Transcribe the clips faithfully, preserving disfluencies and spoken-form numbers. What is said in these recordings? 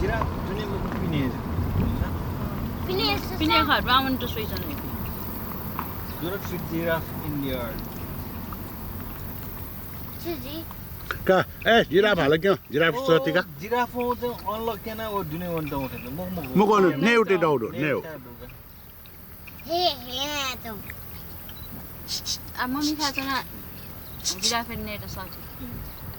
Giraffe दुने मखु, पिने। पिने, पिने खः, ब्राह्मण त season. Do not feed giraffe in the yard। का, ए, जिराफ हाल क्यों, जिराफ ओ, सतिका। जिराफ चाहिँ अनलक केना व दुने वन्त उठे। मखु, मखु। मखु, नेउटे दाउदो, नेउ। हे, हे, ना तो। आ, मम्मी खा तना। जिराफ नेट सति।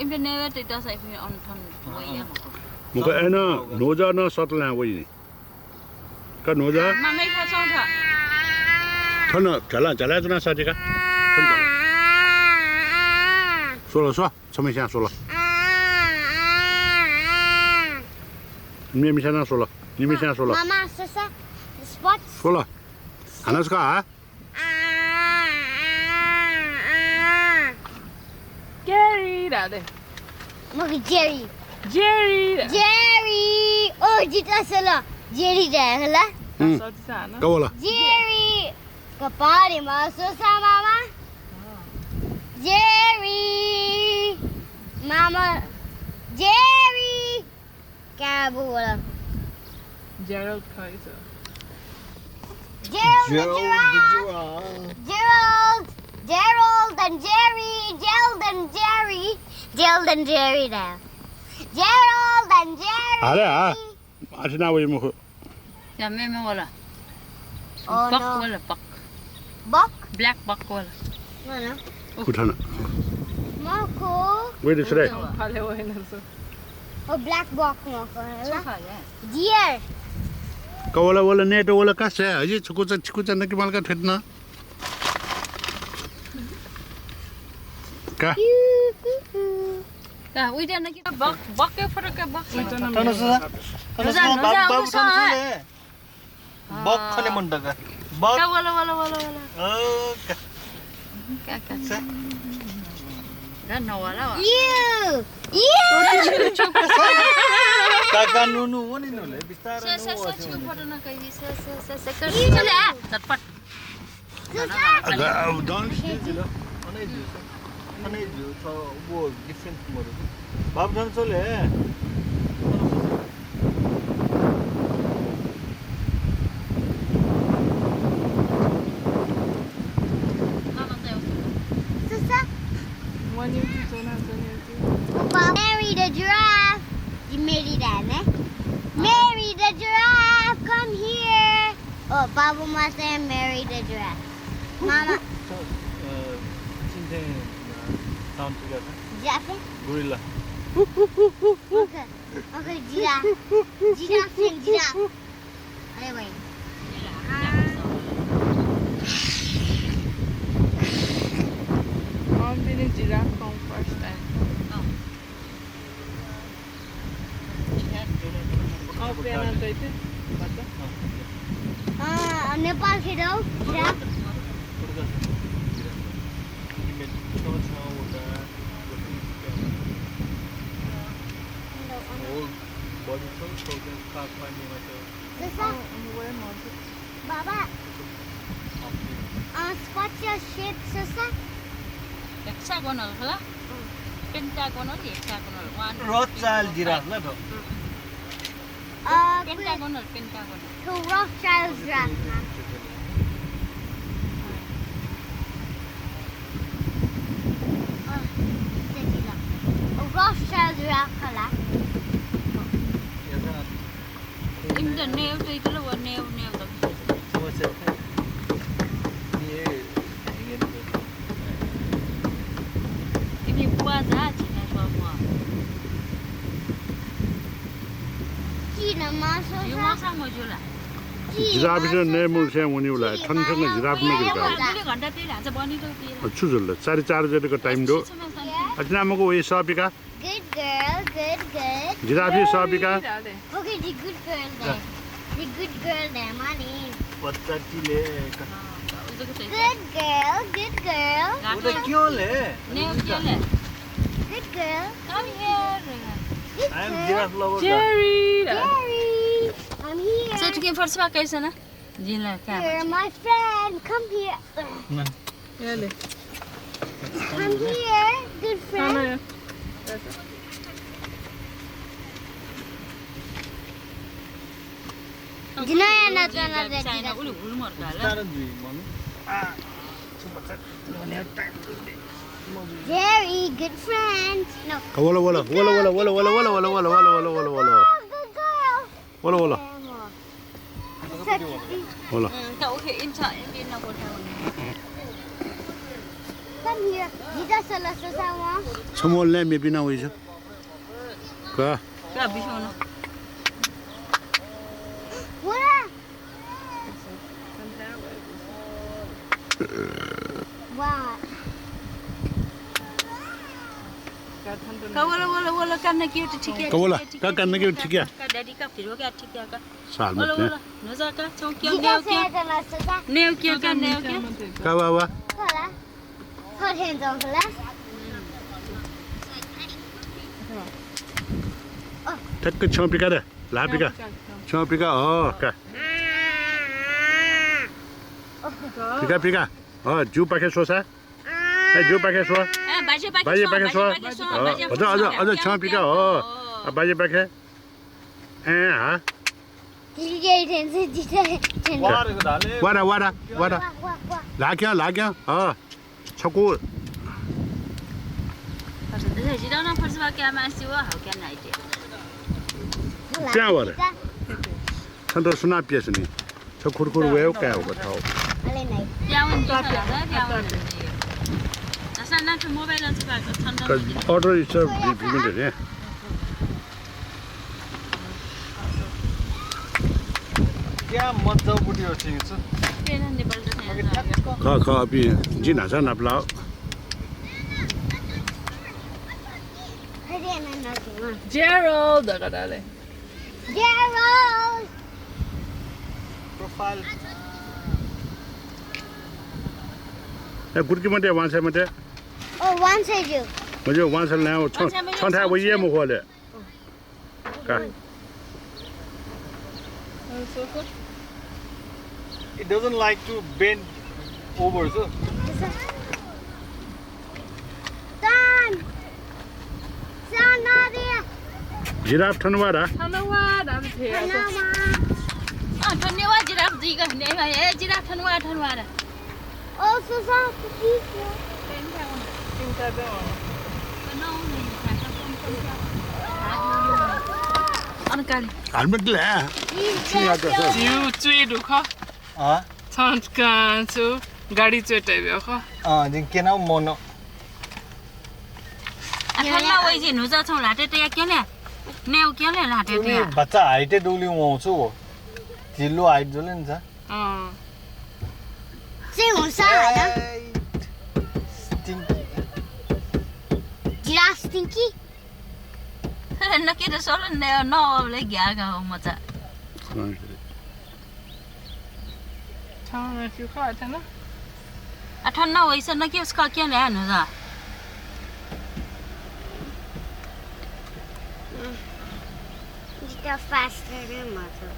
इम्पे नेवे ते दस इफिन अन थन वइया मखु। मखु, एन, नोजा न सतला वइनी। का नोजा। मम्मी खा चौथा। थन, झला, झला तना सति का। थन झला। सोलो, सो। छम्ह मिसा स्वल। निम्ह मिसा नं स्वल। निम्ह मिसा स्वल। मामा, ससा, स्पट। स्वल। हानस का, हा? जेरी धाः दे। मखु, जेरी। जेरी धाः। जेरी। ओ, जितः स्वल। जेरी धाः हला। हम्म। सति सा हान। का वल? जेरी। कपारेमा सोसा मामा। जेरी। मामा। जेरी। क्या बोला? जेरल्ड खइस। Gerald, Gerald, Gerald. Gerald, Gerald and Jerry, Gerald and Jerry, Gerald and Jerry there. Gerald and Jerry. अरे हाँ। असिना वइ मखु। या मेमे वल। Oh, बक no। वल, बक। बक? ब्ल्याक बक वल। No, no। उठन। मखु। वइ दुसरे। फाले वइ नसु। ओ ब्ल्याक बक मखु, है ना? डियर। का वल, वल नेट वल का से, हजि छुकुचा, छुकुचा नकि माल का ठेट न। का? का, उइटा नकि बक, बक के फरक के बक। तनसु, तनसु, नजा, नजा, बाबु, बाबु उठा, तनसु है। ले। बक खने मन त का। बक। का, वल, वल, वल, वल। ओ, का। का, का। सा। गा नवाला वा। You, you. काका नुनु वनि नुले, बिस्तार से, से, नु से, वा, छु से। फोटो न कहि, से, से, से, से, कर। यू। चले, आ, झटपट। अगा, अब dance दे दिला। अनै जु, अनै जु, छ, वो different मरु। बाप जान चले। Susa? One year to two, not one year to. Mary the giraffe. You made it, Anna. Mary the giraffe, come here. Oh, Babu must say Mary the giraffe. Mama. So, uh, चिन्थे, uh, sound figure था? Giraffe? Gorilla. Okay. Okay, giraffe. Giraffe, giraffe. अरे भाई। I'm feeling giraffe from first time. अँ, प्याना तैते, बाचा। अँ, नेपाल खेदौ, giraffe. Whole body छ, so then start finding like a जसा? अँ, अनि वया मर्छ। बाबा, अँ, spot your shape जसा? Hexagonal खला? अँ। Pentagonal, hexagonal, one, Rothschild two, giraffe five। ल त। अँ, pentagonal, pentagonal। तो Rothschild giraffe ना। अँ, त्यति ल। Rothschild giraffe खला। इमित नेउ तइतल व नेउ नेउ दक। इमि बुवा जा छिना स्वामुआ। किन मासु यु मासा मजुला। जिराफ ने मुल से मुनि उला। ठन ठन जिराफ ने ए, गिरका। दुई घण्टा तेल हान्छ बनि दो तेल। छु जुल? साढे चार बजेको टाइम दो। अचना मको वइ सपिका। Good girl, good, good। Giraffe सपिका। Okay, the good girl there। The good girl there, money। बच्चा till. Good girl, good girl। वो तो क्यों ले? नेउ क्यों ले? Good girl। Come here। Good girl। I am giraffe lover। Jerry। Jerry। I'm here। So, tu के फर्स्ट बार कैसे ना? जिला क्या? You're my friend। Come here। ना। Come here, good friend। ना, ना। Dina ya na dana da dina. Uli hulu mor kala. Very good friend. No. Ka wala, wala, wala. Good girl, good girl. Wala, wala. Wala. Come here. Dida sala sasa wa. छमोल ने मेपिना वइछ। का। का बिसोना। Wala. Wa. का वला, वला, वला, का नके ठीक है। का वला, का, का नके ठीक है। का daddy का फिर हो गया ठीक है का। साल मत ने। वला, वला, नजा का, छौ क्या, नेउ क्या। नेउ क्या का, नेउ क्या। का वा वा। होला। थोरै जाउँ होला। ठ्याक्क छेउ पिका दे। ला पिका। छेउ पिका, हो, का। पिका, पिका। हो, जिउ पाखे स्वसा। ए, जिउ पाखे स्व। ए, बाजे पाखे स्व, बाजे पाखे स्व। अझ, अझ, अझ छेउ पिका, हो। अ, बाजे पाखे। ए, हा। वारा, वारा, वारा। लाग्यो, लाग्यो, हो। छकू। त्यहाँ वाला। छन्त सुना पियास नि। छ खुरखुर वये हो, काय हो, बताओ। Order is a payment है। क्या मज्जा बुटी हो छिं छु। ख, ख, अभी जिन हसा नापलाओ। Gerald, धका डाले। Gerald। Profile। ए, गुटकी मते, वांछे मते। ओ, वांछे ज्यू। मजे वांछे लायो, छ, वांछे मते, छ थाय् वइये मखु ले। का। It doesn't like to bend over, so. Done. Done, Nadia. Giraffe थन वा रा। थन वा रा, थन वा। अँ, धन्यवाद जिराफ जी का, धन्यवाद। ए, जिराफ थन वा, थन वा रा। ओ, सुसा, please। अनकाली। Helmet ले। जिउ च्वय् दुख। अँ? छं का छु गाडी च्वय् तय् ब्यु खः। अँ, जिं क्यना मन। आ, थन ला वइसे न्हुचा छौ ल्हातय् तया क्यने। नेउ क्यने ल्हातय् तया। बच्चा height दुगुलिं वं छु। झिल्लु height जुल नि छ। अँ। चाहिँ हुँसा हैन? Stinky। Giraffe stinky? नके त सोल न, न, ले ग्यागा हो मचा। छाउँ न, क्यु खा, अथन? अथन न, वइस न, क्यु खा, क्यु न्हय् न्हुजा। जिता fast रे मचा।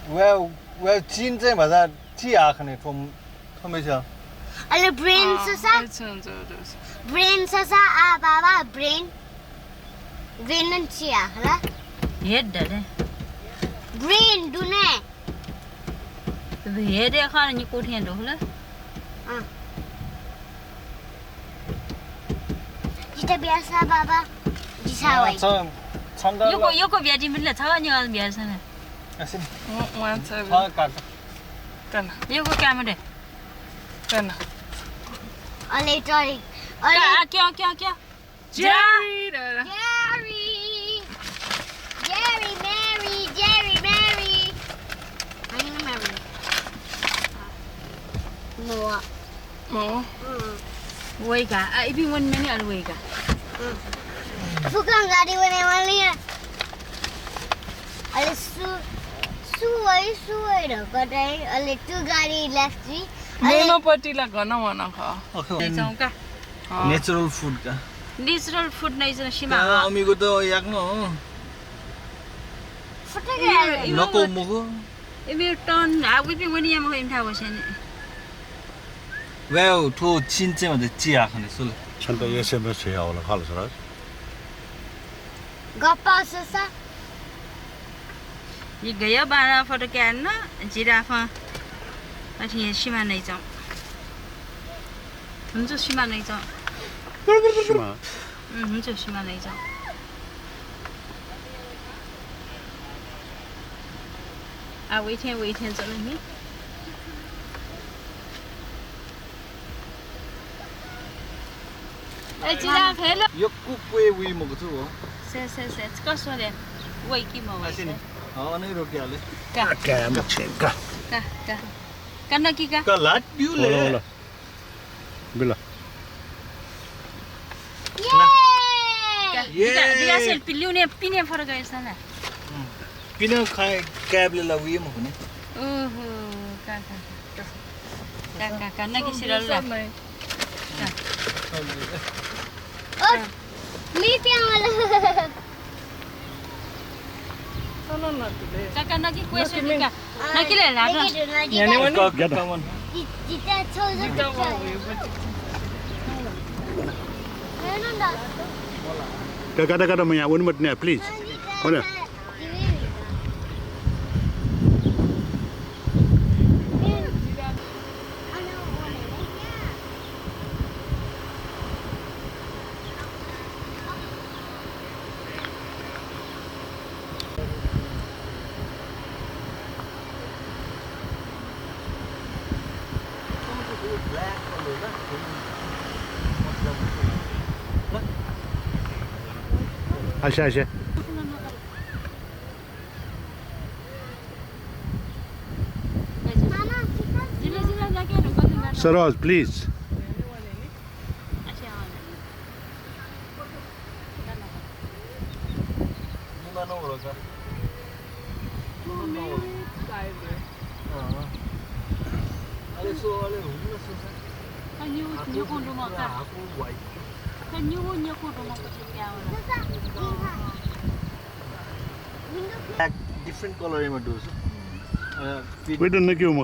Well, well, चिन चाहिँ भचा छि आखने थ्व, थ्वमेस। अले brain अँ, ससा? अच्छा, अच्छा, अच्छा, अच्छा। Brain ससा, आ बाबा, brain। Brain नं छि आखला। Head दरे। Brain दुने। Head या खा नि कोठे दो होला। अँ। जिता ब्यासा बाबा, जिसा वइ। छ, छन्द योको, योको ब्याटी मिल्ला छ नि अल ब्यासा न। असिन। म, म आन्सर छ काट। कन। योको क्यामेरा। कन। अले टरी। अले का, क्या, क्या, क्या? Jerry, रा, रा। Jerry. Jerry, Mary, Jerry, Mary. I'm gonna marry. Noah. मो। वइका, आ, इपिं वनेमानि अले वइका। फुक्कं गाडी वनेमालि। अले सु, सु वइ, सु वइ धकाः धाइ, अले तु गाडी left जुइ, अले मेम्ह पट्टि ला गन वन खः। OK। नइचौं का। अँ। Natural food का। Natural food नइचौं सिमा। अँ, अमिगु त याक्न हो। फुटके इमिगु, इमिगु नको मखु। इमिगु turn, आ, उपिं वने यामा खः इमिथाय् वसेंलि। Well, थ्व चिन चाहिँ भचा छि आखने सुल। छन्त SMS हे होला खल सर। गप्पा ससा। यि गया बारा फोटो क्या न जिराफा। अथि सिमा नै जाउँ। हुन्छ, सिमा नै जाउँ। सिमा। उम्, हुन्छ, सिमा नै जाउँ। आ, wait here, wait here, चलो नि। ए, जिराफ, hello। यक्व क्वय् वइ मखु छु हो। से, से, से, कस रे। वइ कि म वइ। अँ, अनै रोकिहाले। का। का, मछे, का। का, का। का नकि का। का लात बिउ ले। होला, होला। बिल। ये। का, ये। दिका, दिका सेल पिल्यु ने, पिने फरक है सा ना। हम्म। पिने खाए, क्याबले ला उये मखु ने। ओहो, का, का, का। का, का, का, नकि सिरल ला। का। ओ, मी प्यावाला। काका, नकि क्वेश्चन का। नकि ले ला। न्याने वाला? का, का, का, मन। का, का, का, का, मैं यहाँ उन मत नहीं, please। हो ना? अच्छा, अच्छा। सरोज, please। Different color मा दु छ। अ, We don't know क्यों